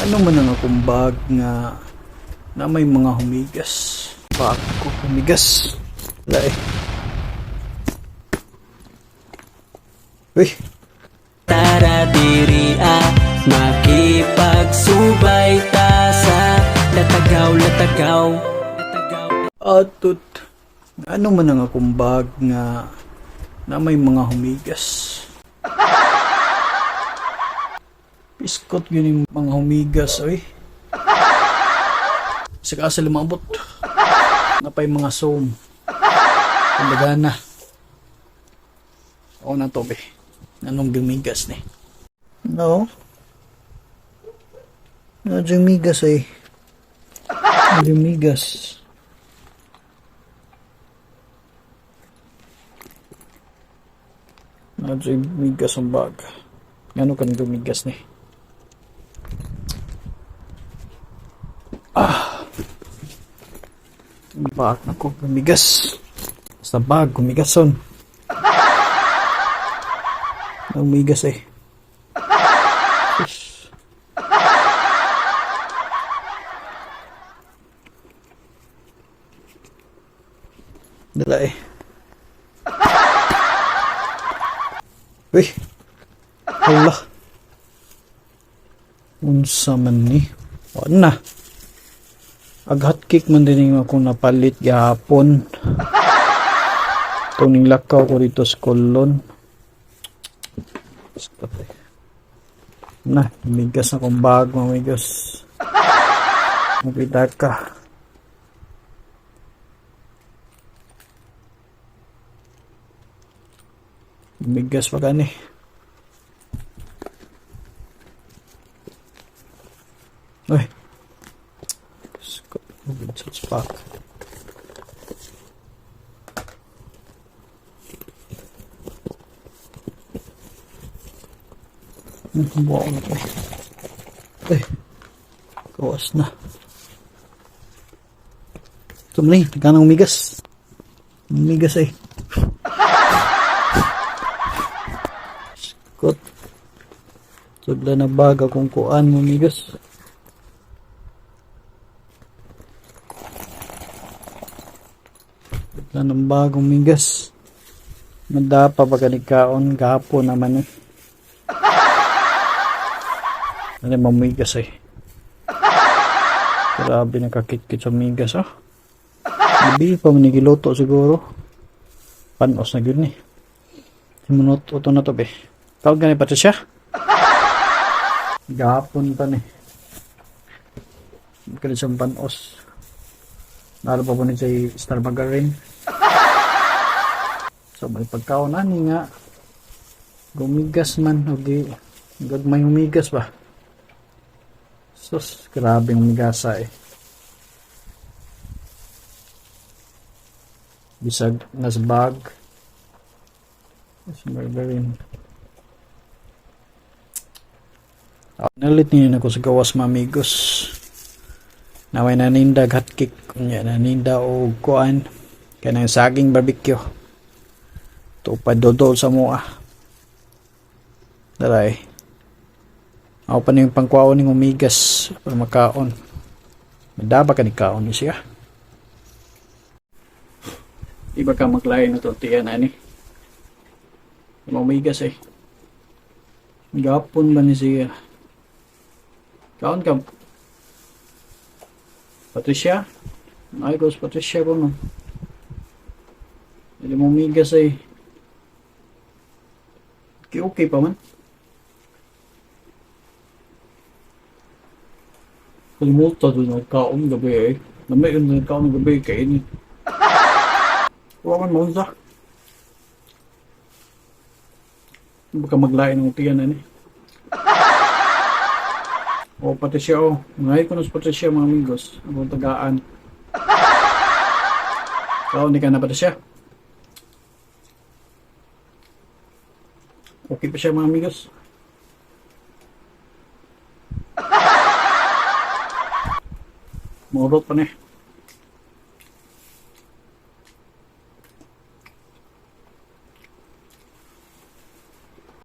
Ano man ang akong bag nga na may mga humigas. Bag ko humigas. Wala eh. Uy, Tara diri ah, makipagsubay ta sa latagaw latagaw. Atut. Ano man ang akong bag nga na may mga humigas. Piskot yun yung mga humigas, oy. Sa kaasa lumabot. Napay mga som. Kumbaga na. Ako na to, be. Anong gumigas ni? No. Gumigas eh. Gumigas. Gumigas ang bag. Ano kan gumigas ni? Ah. Bag na ko gumigas. Sa bag gumigason. Gumigas eh. Sus. Dala eh. Uy. Hala. Unsa man ni? Wala na. Ag hotcake man din yung akong napalit gahapon. Itong lakaw ko dito sa Colon. Stop eh. Na, umigas na kong bag, mamigas. Makita ka. Umigas pa gani. Uy. Spak. Buwa ko na to eh. Uy. Kawas na. Tumli, nagkanang umigas. Umigas eh. Scott. Sudla na baga kung kuan umigas. Sudla ng bagong migas. Madapa pa kaon gahapon naman eh. Ano mamigas eh. Grabe nakakit-kit sa migas ah. Gabi pa man giluto siguro. Panos na gyud ni. Simunot uto na to be. Tawag gani pa siya. Gahapon pa ni. Kani siyang panos. Nalo pa po ni siya Star Margarine. So may pagkaon ani nga gumigas man og gagmay humigas ba. Sus, grabe ang humigasa eh. Bisag nas bag. Nas margarine. Nalit niyo na ko sa gawas mga amigos. Naway naninda hotcake. Unya naninda og kuan. Kanang saging barbecue. Tupad dodol sa mua. Daray. Ako pa na yung pangkuwaon ng umigas para makaon. Madaba ka ni kaon ni siya. Iba ka maglain na tortilla na ni. Umigas eh. Gapon ba ni siya? Kaon ka. Patricia? Ay, ko Patricia ko no. Hindi mo umigas eh. Okay, okay pa man. Kalimutan doon ang kaon gabi eh. Namay yun ang kaon gabi kay ni. Wala man maunsa. Baka maglain ng utiyan na ni. O, pati siya o. Ngayon ko na sa Patricia mga amigos. Ang tagaan. Kaon di ka na pati siya. Okay pa siya mga amigos. Murot pa ni.